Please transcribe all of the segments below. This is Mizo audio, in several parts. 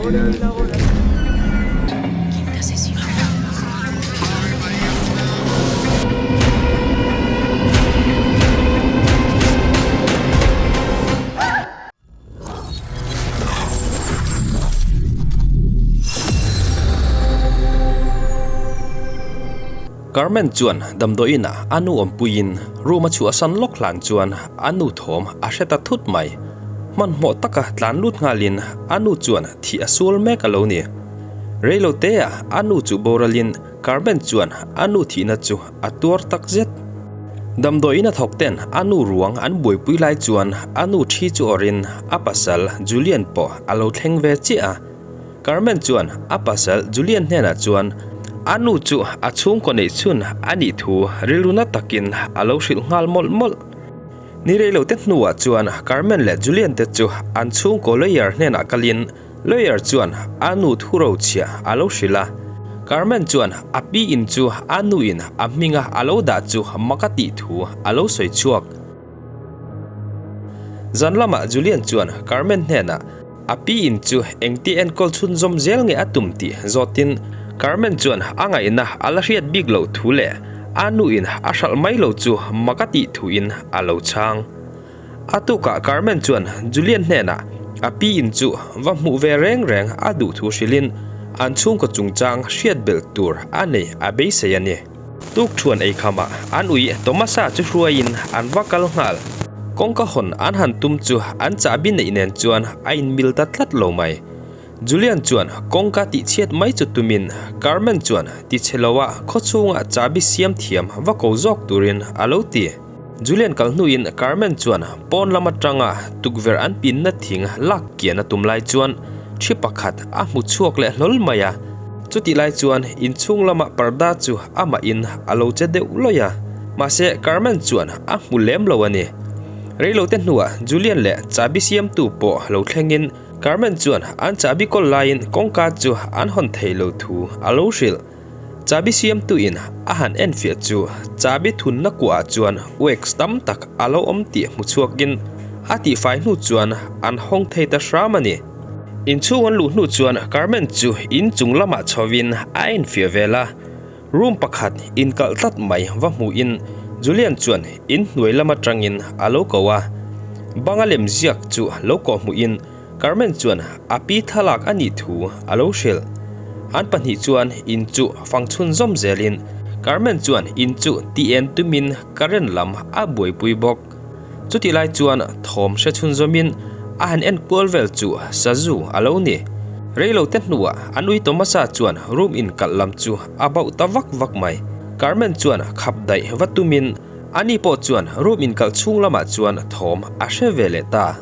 Carmen chuan damdawiin ah a nu awmpuiin room a chhuahsan lawk hlan chuan a nu thawm a hre ta thut mai. Hmanhmawh taka tlan lut nghalin a nu chuan thih a sual mek a lo ni. Reilote ah a nu chu boralin Carmen chuan a nu thihna chu a tuar tak zet. Damdawiin a thawk ten a nu ruang an buaipui lai chuan a nu thi chu awrhin a pasal Julian pawh a lo thleng ve chiah a. Carmen chuan a pasal Julian hnenah chuan a nu chu a chhungkaw neih chhun a nih thu rilru na takin a lo hrilh nghal mawlh mawlh. Ni reilote hnuah chuan Carmen leh Julian te chu an chhungkaw lawyer hnenah kalin Lawyer chuan a nu thu rochhiah a lo hrilh a. Carmen chuan a pi in chu a nu in a hminga a lo dah chu mak a tih thu a lo sawi chhuak. Zan lamah Julian chuan Carmen hnenah a pi in chu engti enkawl chhunzawm zel nge a tum tih zawtin Carmen chuan a ngaihna a la hriat bik loh thu leh a nu in a hralh mai lo chu mak a tih thu in a lo chhang. A tukah Carmen chuan Julian hnenah a pi in chu va hmuh ve reng reng a duh thu hrilhin an chhungkaw chungchang hriat belh tur a nei a beisei a ni. Tukthuan eikhama an ui Tomasa chu hruaiin an va kal nghal. Kawngka hawn an han tum chu an chahbi neih nen chuan a inmil ta tlat lo mai. Julian chuan kawngka tihchhiat mai chu tumin Carmen chuan tichhe loa khawchhunga chahbi siam thiam va ko zawk turin a lo ti. Julian kal hnuin Carmen chuan pawn lam atanga tukverh an pinna thing lak kian a tum lai chuan thi pakhat a hmu chhuak leh hlawl mai a. Chutih lai chuan inchhung lama parda chu amahin a lo che deuh lawih a, mahse Carmen chuan a hmu lem lo a ni. Reilote hnuah Julian leh chahbi siamtu pawh lo thlengin Carmen chuan an chahbi kawl laiin kawngka chu an hawn thei lo thu a lo hrilh. Chahbi siamtuin a han enfiah chu chahbi thunna kuahah chuan wax tam tak a lo awm tih hmu chhuakin a tihfai hnu chuan an hawng thei ta hram a ni. Inchhung an luh hnu chuan Carmen chu inchung lamah chhovin a enfiah vel a, room pakhat inkalh tlat mai va hmuhin Julian chuan inhnuai lam atangin a lo ko a, banga lemziak chu lo kawh hmuhin Carmen chuan a pi thlalak a nih thu a lo hrilh. An pahnih chuan in chu fang chhunzawm zelin Carmen chuan in chu ti en tumin current lam a buaipui bawk. Chutih lai chuan thawm hre chhunzawmin a han en kual vel chu sazu a lo ni. Reilote hnuah an ui Tomasa chuan room inkalh lam chu a bauh ta vak vak mai. Carmen chuan khap daih va tumin ani pawh chuan room inkalh chhung lamah chuan thawm a hre ve leh ta.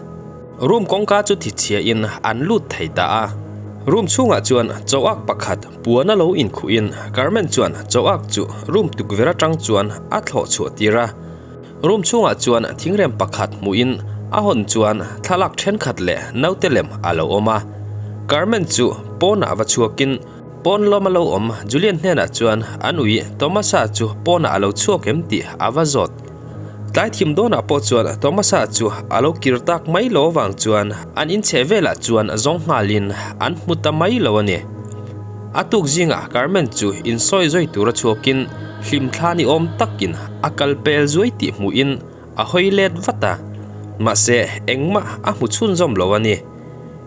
Room kawngka chu thichhia in an lut thei ta a. Room chhungah chuan chawak pakhat puan a lo inkhuh in Carmen chuan chawak chu room tukverh atang chuan a thlawh chhuah tir a. Room chhungah chuan thingrem pakhat hmuh in a hawn chuan thlalak thenkhat leh naute lem a lo awm a. Carmen chu pawnah va chhuak in pawn lawm a lo awm Julian hnenah chuan an ui Tomasa chu pawnah a lo chhuak em tih a va zawt. Tlai thim dawnah pawh chuan Thomasa chu a lo kir tak mai lo avang chuan an inchheh velah chuan zawng nghalin an hmu ta mai lo a ni. A tuk zingah Carmen chu insawi zawi tura chhuakin hlimthla ni awm takin a kal pel zuai tih hmuhin a hawi let vat a, mahse engmah a hmu chhunzawm lo a ni.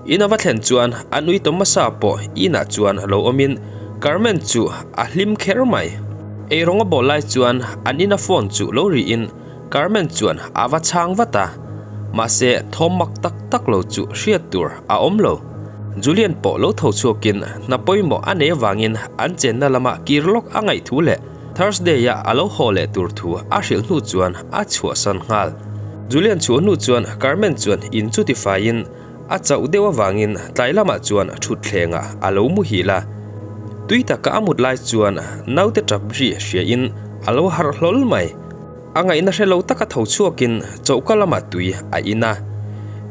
In a va thlen chuan an ui Thomasa pawh inah chuan lo awmin Carmen chu a hlim kher mai. Eirawng a bawl lai chuan an ina phone chu lo rihin Carmen chuan a va chhang vat a, mahse thawm mak tak tak lo chu hriat tur a awm lo. Julian pawh lo tho chhuakin hna pawimawh a nei avangin an chenna lama kir lawk a ngaih thu leh Thursday-a a lo haw leh tur thu a hrilh hnu chuan a chhuahsan nghal. Julian chhuah hnu chuan Carmen chuan in chu tifaiin a chauh deuh avangin tlai lamah chuan thutthlengah a lo muhil a. Tui taka a mut lai chuan naute tap ri hriain a lo harh hlawl mai. A ngaihna hre lo taka tho chhuakin choka lamah tui a in a.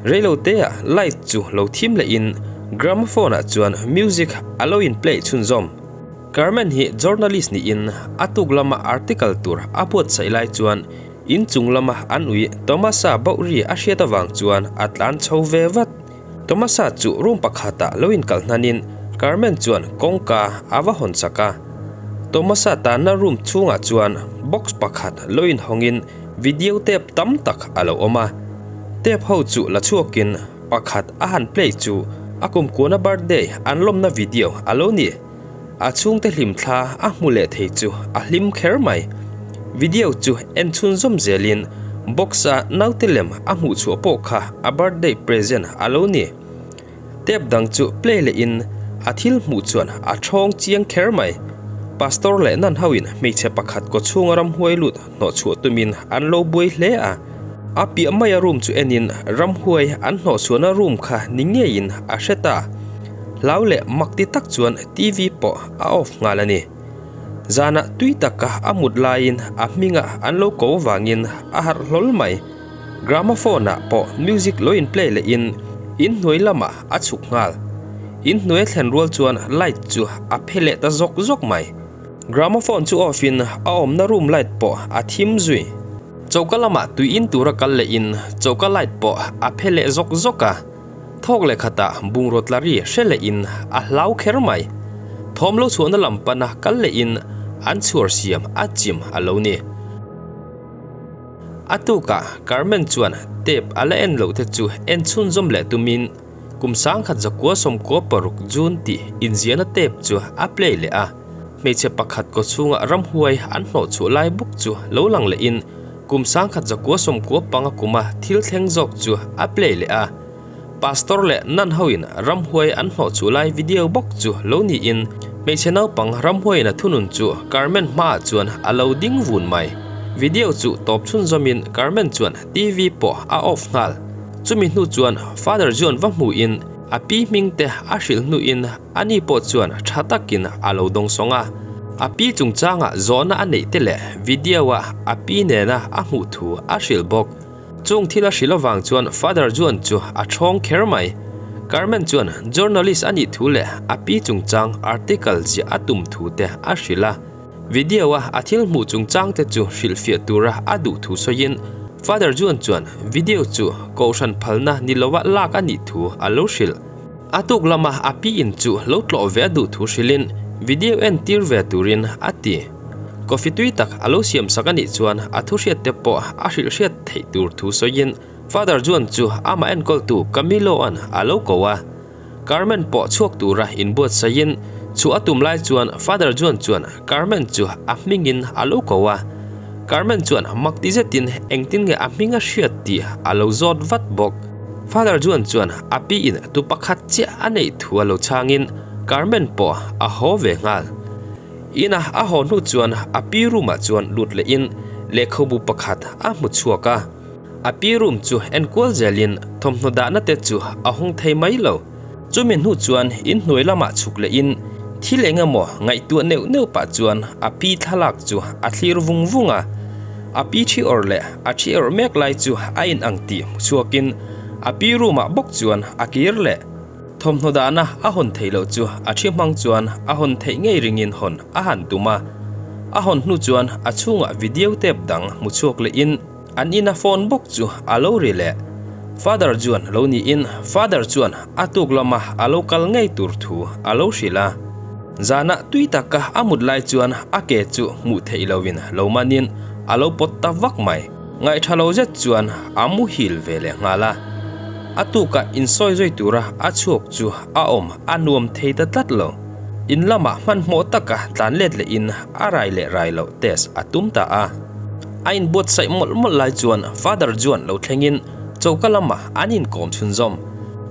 Reilotea light chu lo thim lehin gramophone-ah chuan music a lo in play chhunzawm. Carmen hi journalist niin a tuk lama article tur a buatsaih lai chuan In chung lama an ui Thomasa bauh ri a hriat avang chuan a tlan chho ve vat. Tomasa chu room pakhatah lo inkalh hnanin Carmen chuan kawngka a va hawn chak a. Tomasa tanna room chhungah chuan box pakhat lo inhawngin video tape tam tak a lo awm a. Tape ho chu la chhuakin pakhat a han play chu a kumkuana birthday an lawmna video a lo ni. A chhungte hlimthla a hmu leh thei chu a hlim kher mai. Video chu en chhunzawm zelin box a naute lem a hmuh chhuah pawh kha a birthday present a lo ni. Tape dang chu play lehin a thil hmuh chuan a thawng chiang kher mai. Pastor leh nan hoin hmeichhe pakhat kaw chhunga ramhuai lut hnawhchhuah tumin an lo buai hle a. A piah maia room chu enin ramhuai an hnawhchhuahna room kha ni ngeiin a hre ta. Hlau leh mak ti tak chuan TV pawh a off nghal a ni. Zanah tui taka a mut laiin a hmingah an lo ko vangin a harh hlawl mai. Gramophone ah pawh music lo in play lehin inhnuai lamah a chhuk nghal. Inhnuai a thlen rual chuan light chu a phe leh ta zawk zawk mai. Gramophone chu off in a awmna room light pawh a thim zui. Choka lamah tui in tura kal lehin choka light pawh a phe leh zawk zawk a. Thawk leh khatah bungraw tla ri hre lehin a hlau kher mai. Thawm lo chhuahna lam pana kal lehin an chhuar siam a chim a lo ni. A tukah Carmen chuan tape a la en loh te chu en chhunzawm leh tumin kum 1996 June tih inziahna tape chu a play leh a. Hmeichhe pakhat kaw chhunga ramhuai an hnawhchhuah lai bawk chu lo lang lehin Kum 1995 kuma thil thleng zawk chu a play leh a, Pastor leh nun hoin ramhuai an hnawhchhuh lai video bawk chu lo niin hmeichhe naupang ramhuaiin a thunun chu Carmen hmaah chuan a lo ding vun mai. Video chu tawp chhunzawmin Carmen chuan TV pawh a off nghal. Chumi hnu chuan Father John va hmuhin a pi hming te a hrilh hnuin Ani pawh chuan tha takin a lo dawngsawng a, a pi chungchanga zawhna a neih te leh video-a a pi nena a hmuh thu a hrilh bawk. Chung thil a hrilh avang chuan Father Juan chu a thawng kher mai. Carmen chuan journalist a nih thu leh a pi chungchang article ziah a tum thu te a hrilh a. Video-a a thil hmuh chungchang te chu hrilhfiah tura a duh thu sawiin Father Juan chuan video chu kohhran phalna ni lova lak a nih thu a lo hrilh. A tuk lama a pi in chu lo tlawh ve a duh thu hrilhin video en tir ve turin a ti. Coffee tui tak a lo siam sak a nih chuan a thu hriat te pawh a hrilh hriat theih tur thu sawiin Father Juan chu amah enkawltu Camilo-a'n a lo ko a. Carmen pawh chhuak tura inbuatsaihin chhuah a tum lai chuan Father Juan chuan Carmen chu a hmingin a lo ko a. Carmen chuan mak ti zetin engtin nge a hming a hriat tih a lo zawt vat bawk. Father Juan chuan a pi in tu pakhat chiah a neih thu a lo chhangin Carmen pawh a haw ve nghal. Ina a haw hnu chuan a pi room ah chuan lut lehin lehkhabu pakhat a hmu chhuak a. A pi room chu enkual zelin thawmhnaw dahna te chu a hawng thei mai lo. Chumi hnu chuan inhnuai lamah chhuk lehin thil eng emaw ngaihtuah neuh neuh pah chuan a pi thlalak chu a thlir vung vung a. A pi thi awrh leh a thi awrh mek lai chu a in ang tih hmu chhuakin a pi room ah bawk chuan a kir leh. Thawmhnaw dahna a hawn theih loh chu a thi hmang chuan a hawn theih ngei ringin hawn a han tum a. A hawn hnu chuan a chhungah video tape dang hmu chhuak lehin An ina phone bawk chu a lo ri leh. Father chuan lo niin Father chuan a tuk lama a lo kal ngei tur thu a lo hrilh a. Zanah tui taka a mut lai chuan a ke chu hmuh theih loin lo manin a lo pawt ta vak mai. Ngaihṭha lo zet chuan a muhil ve leh nghal a. A tukah insawi zui tura a chhuak chu a awm a nuam thei ta tlat lo. In lamah hmanhmawh taka tlan let lehin a rai leh rai loh test a tum ta a. A inbuatsaih mawlh mawlh lai chuan Father Juan lo thlengin choka lamah an inkawm chhunzawm.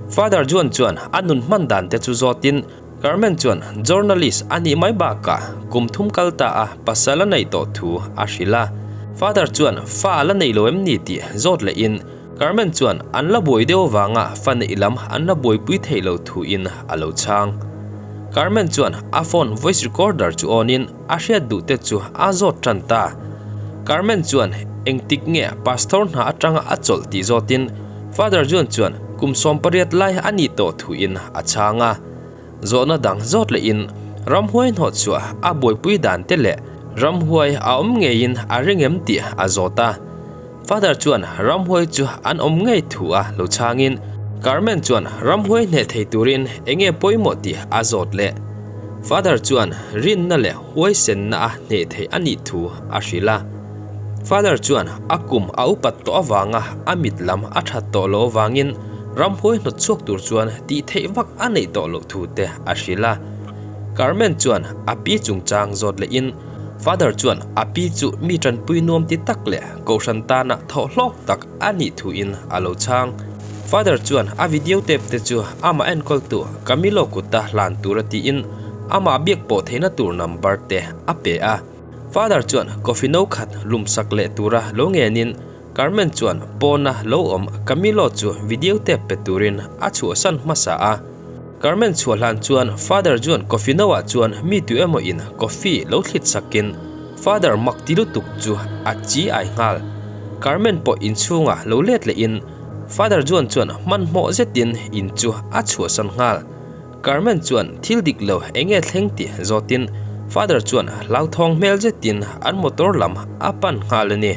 Father Juan chuan a nun hman dan te chu zawtin Carmen chuan journalist a nih mai bakah kum thum kal ta a pasal a neih tawh thu a hrilh a. Father chuan fa a la nei lo em ni tih zawt lehin Carmen chuan an la buai deuh avanga fa neih lam an la buaipui theih loh thuin a lo chhang. Carmen chuan a phone voice recorder chu on in A hriat duh te chu a zawt tan ta. Carmen chuan engtik nge pastor hna atanga a chawlh tih zawtin Father John chuan kum 18 lai a nih tawh thuin a chhang a. Zawhna dang zawt lehin ramhuai hnawh chhuah a buaipui dan te leh ramhuai a awm ngeiin a ring em tih a zawt a. Father chuan ramhuai chu an awm ngei thu a lo chhangin. Carmen chuan ramhuai hneh thei turin enge pawimawh tih a zawt leh. Father chuan rinna leh huaisenna a hneh theih a nih thu a hrilh a. Father chuan a kum a upat tawh avanga a mit lam a that tawh loh avangin ramhuai hnawt chhuak tur chuan tih theih vak a neih tawh loh thu te a hrilh a. Carmen chuan a pi chungchang zawt lehin Father chuan a pi chu mi tanpui nuam ti tak leh kohhran tana thawh hlawk tak a nih thuin a lo chhang. Father chuan a video tape te chu amah enkawltu Camilo kuta hlan tura tiin amah biak pawh theihna tur number te a pe a. Father chuan coffee no khat lum sak leh tura lo ngenin Carmen chuan pawna lo awm Camilo chu video tape pe turin a chhuahsan hmasa a. Carmen chhuah hlan chuan Father chuan coffee no ah chuan mi tu emaw in coffee lo thlit sakin Father mak ti lutuk chu a chi ai nghal. Carmen pawh inchhungah lo let lehin Father Juan chuan hmanhmawh zetin in chu a chhuahsan nghal. Carmen chuan thil dik lo enge thleng tih zawtin Father chuan hlauthawng hmel zetin an motor lam a pan nghal a ni.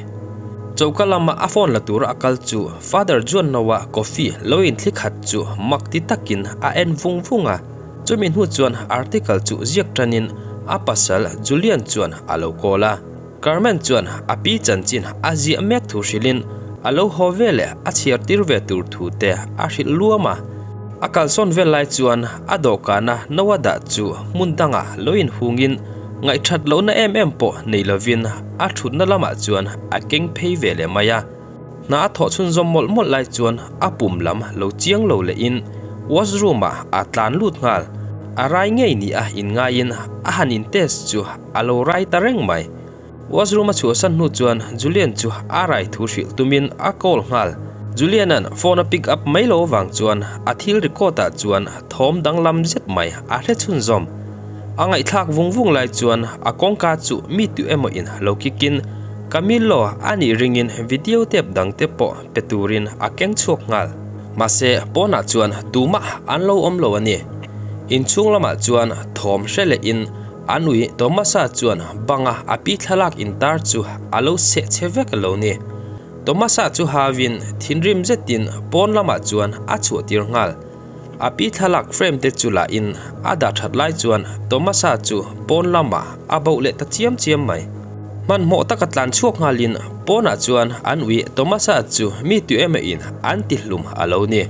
Choka lama a phone la tura a kal chu Father Juan Noah coffee lo inthli khat chu mak ti takin a en vung vung a. Chumi hnu chuan article chu ziak tanin a pasal Julian chuan a lo call a. Carmen chuan a pi chanchin a ziah mek thu hrilhin a lo haw ve leh a chhiar tir ve tur thu te a hrilh luam a. A kalsawn vel lai chuan a dawhkana Noah dah chu hmun dangah lo inhungin ngaihthat lohna em em pawh nei lovin a thutna lamah chuan a keng phei ve leh mai a. Hna a thawh chhunzawm mawlh mawlh lai chuan a pum lam lo chiang lo lehin washroom ah a tlan lut nghal. A rai ngei ni a inngaiin a han in test chu a lo rai ta reng mai. Washroom a chhuahsan hnu chuan Julian chu a rai thu hrilh tumin a call nghal. Julian-a'n phone a pick up mai lo avang chuan a thil record ah chuan thawm danglam zet mai a hre chhunzawm. A ngaihthlak vung vung lai chuan a kawngka chu mi tu emaw in lo kick in Camillo a nih ringin video tape dang te pawh pe turin a keng chhuak nghal. Mahse pawnah chuan tumah an lo awm lo a ni. Inchhung lamah chuan thawm hre leh in an ui Tomasa chuan banga a pi thlalak intar chu a lo seh che vek lo ni. Tomasa chu hauin thinrim zetin pawn lamah chuan a chhuah tir nghal. A pi thlalak frame te chu lah in a dah that lai chuan Tomasa chu pawn lamah a boh leh ta chiam chiam mai. Hmanhmawh taka tlan chhuak nghalin pawnah chuan an ui Tomasa chu mi tu emaw in an ti hlum a lo ni.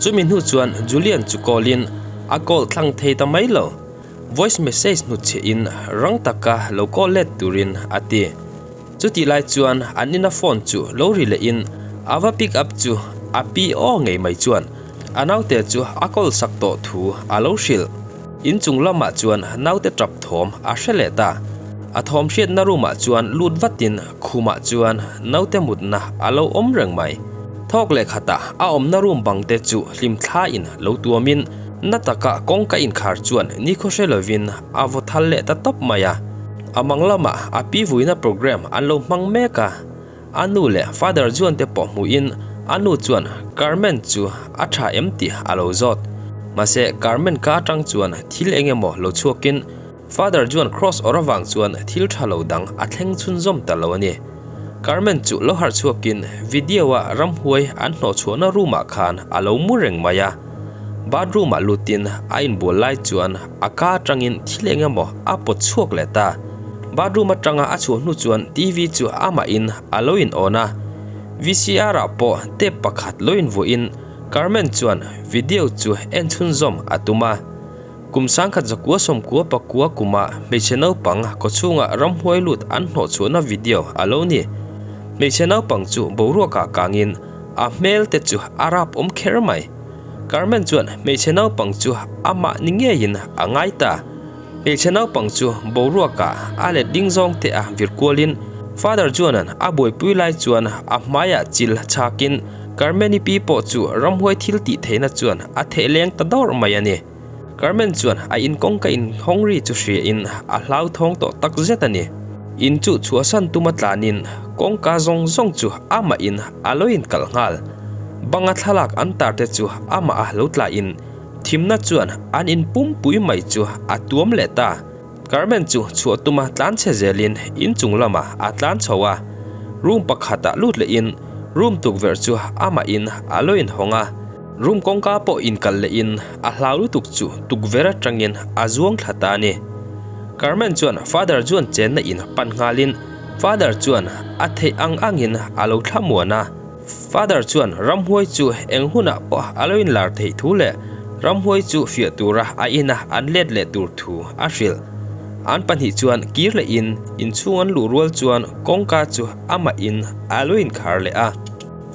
Chumi hnu chuan Julian chu call in a call thlang thei ta mai lo. Voice message hnutchhiah in rang taka lo call let turin a ti. Chutih lai chuan an ina phone chu lo ri leh in a va pick up chu a pi aw ngei mai chuan a naute chu a call sak tawh thu a lo hrilh. Inchung lamah chuan naute tap thawm a hre leh ta. A thawm hriatna room ah chuan lut vatin khumah chuan naute mutna a lo awm reng mai. Thawk leh khatah a awmna room bang te chu hlim thla in lo tuamin na taka kawngka inkhar chuan nikhaw hre lovin a vaw thal leh ta tawp mai a. A mang lamah a pi vuina program an lo hmang mek a, a nu leh Father Juan te pawh hmuhin a nu chuan Carmen chu a tha em tih a lo zawt. Mahse Carmen ka atang chuan thil eng emaw lo chhuakin Father Juan cross awr avang chuan thil tha lo dang a thleng chhunzawm ta lo a ni. Carmen chu lo harh chhuakin video a ramhuai an hnawhchhuahna room ah khan a lo mu reng mai a. Bathroom ah lutin a inbual lai chuan a ka atangin thil eng emaw a pawt chhuak leh ta. Bathroom atanga a chhuah hnu chuan TV chu amahin a lo in on a. VCR ah pawh tape pakhat lo invuahin Carmen chuan video chu en chhunzawm a tum a. Kum sangkhat zakua sawmkua pakua kuma hmeichhe naupang kawchhunga ramhuai lut an hnawhchhuahna video a lo ni. Hmeichhe naupang chu boruakah kangin a hmel te chu a rap awm kher mai. Carmen chuan hmeichhe naupang chu amah ni ngeiin a ngai ta. Hmeichhe naupang chu boruakah a let ding zawng te a vir kualin Father Juan-a'n a buaipui lai chuan a hmaiah chil chhakin Carmen-i pi pawh chu ramhuai thil tih theihna chuan a theh leng ta dawrh mai a ni. Carmen chuan a in kawngka in hawng ri chu hria in a hlauthawng tawh tak zet a ni. In chu chhuahsan tuma tlanin kawngka zawng zawng chu amah in a lo in kalh nghal. Banga thlalak an tar te chu amah a lo tla in thimna chuan an in pumpui mai chu a tuam leh ta. Carmen chu chhuah tuma tlan chhe zelin inchung lamah a tlan chho a, room pakhatah lut lehin Room tukverh chu amah in a lo inhawng a, room kawngka pawh inkal leh in a hlau lutuk chu tukverh atangin a zuang thla ta a ni. Carmen chuan Father chuan chenna in pan nghalin Father chuan a theih ang angin a lo thlamuan a. Father chuan ramhuai chu eng hunah pawh a lo inlar theih thu leh ramhuai chu fiah tura a ina an let leh tur thu a hrilh. An pahnih chuan kir leh in inchhung an luh rual chuan kawngka chu amah in a lo inkhar leh a.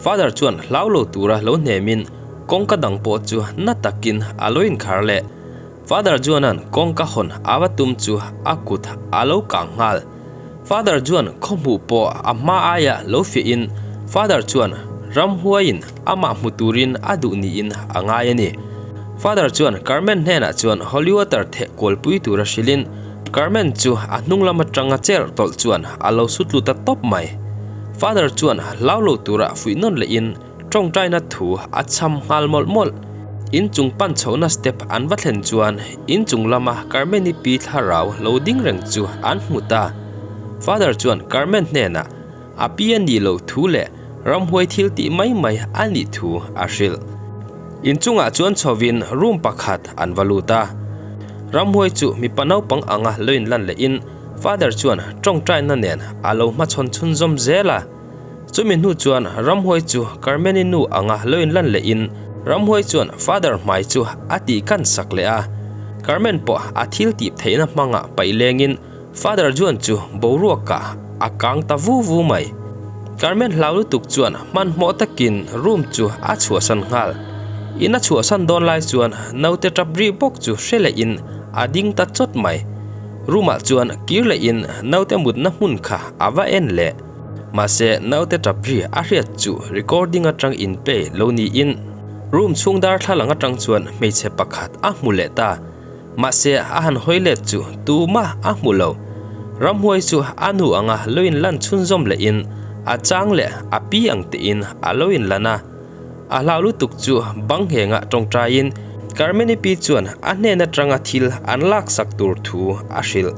Father chuan hlau lo tura lo hnemin kawngka dang pawh chu na takin a lo inkhar leh. Father Juan-a'n kawngka hawn a va tum chu a kut a lo kang nghal. Father Juan khaw hmuh pawh a hma aia lo fiahin Father chuan ramhuaiin amah hmu turin a duh niin a ngai a ni. Father chuan Carmen hnenah chuan holy water theh kualpui tura hrilhin Carmen chu a hnung lam atanga chair tawlh chuan a lo su tlu ta tawp mai. Father chuan hlau lo tura fuih nawn lehin Tawngtaina thu a cham nghal mawlh mawlh. Inchung pan chhohna step an va thlen chuan inchung lama Carmen-i pi thlarau lo ding reng chu an hmu ta. Father chuan Carmen hnenah a pi a nih loh thu leh ramhuai thil tih mai mai a nih thu a hrilh. Inchungah chuan chhovin room pakhat an va lut a. Ramhuai chu mipa naupang anga lo inlan lehin Father chuan tawngtaina nen a lo hmachhawn chhunzawm zel a. Chumi hnu chuan ramhuai chu Carmeni nu anga lo inlan lehin ramhuai chuan Father hmai chu a tih kan sak leh a. Carmen pawh a thil tih theihna hmangah paih lengin Father Juan chu boruakah a kang ta vu vu mai. Carmen hlau lutuk chuan hmanhmawh takin room chu a chhuahsan nghal. In a chhuahsan dawn lai chuan naute tap rih bawk chu hre lehin a ding ta chawt mai. Room ah chuan kir lehin naute mutna hmun kha a va en leh. Mahse, naute tap ri a hriat chu recording atang in play lo niin room chhung darthlalang atang chuan hmeichhe pakhat a hmu leh ta. Mahse, a han hawi let chu tumah a hmu lo. Ramhuai chu a nu anga lo in lan chhunzawm lehin a chang leh a pi ang tein a lo in lan a. A hlau lutuk chu bang nghengah tawngtaiin Carmeni pi chuan a hnen atanga thil an laksak tur thu a hrilh.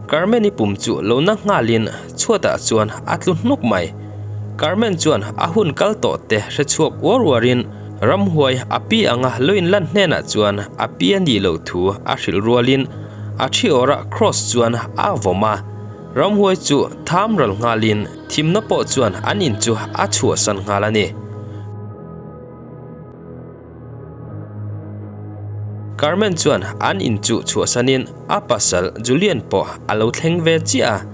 Carmeni pum chu lo na nghalin chhuatah chuan a tlu hnuk mai. Carmen chuan a hun kal tawh te hre chhuak uar uarin ramhuai a pi anga lo inlan hnenah chuan a pi a nih loh thu a hrilh rualin a thi awrah cross chuan a vawm a. Ramhuai chu tham ral nghalin Thimna pawh chuan an in chu a chhuahsan nghal a ni. Carmen chuan an in chu chhuahsanin a pasal Julian pawh a lo thleng ve chiah a.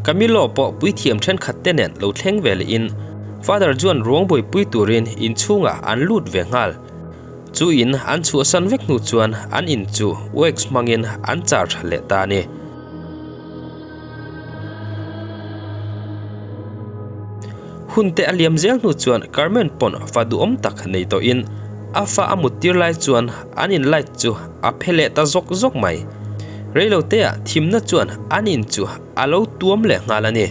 Camilo pawh puithiam thenkhat te nen lo thleng ve lehin Father chuan ruang buaipui turin inchhungah an lut ve nghal. Chu in an chhuahsan vek hnu chuan an in chu wax hmangin an char tha leh ta a ni. Hun te a liam zel hnu chuan Carmen pawn fa duhawm tak nei tawhin a fa a mut tir lai chuan an in light chu a phe leh ta zawk zawk mai. Reiloteah thimna chuan an in chu a lo tuam leh nghal a ni.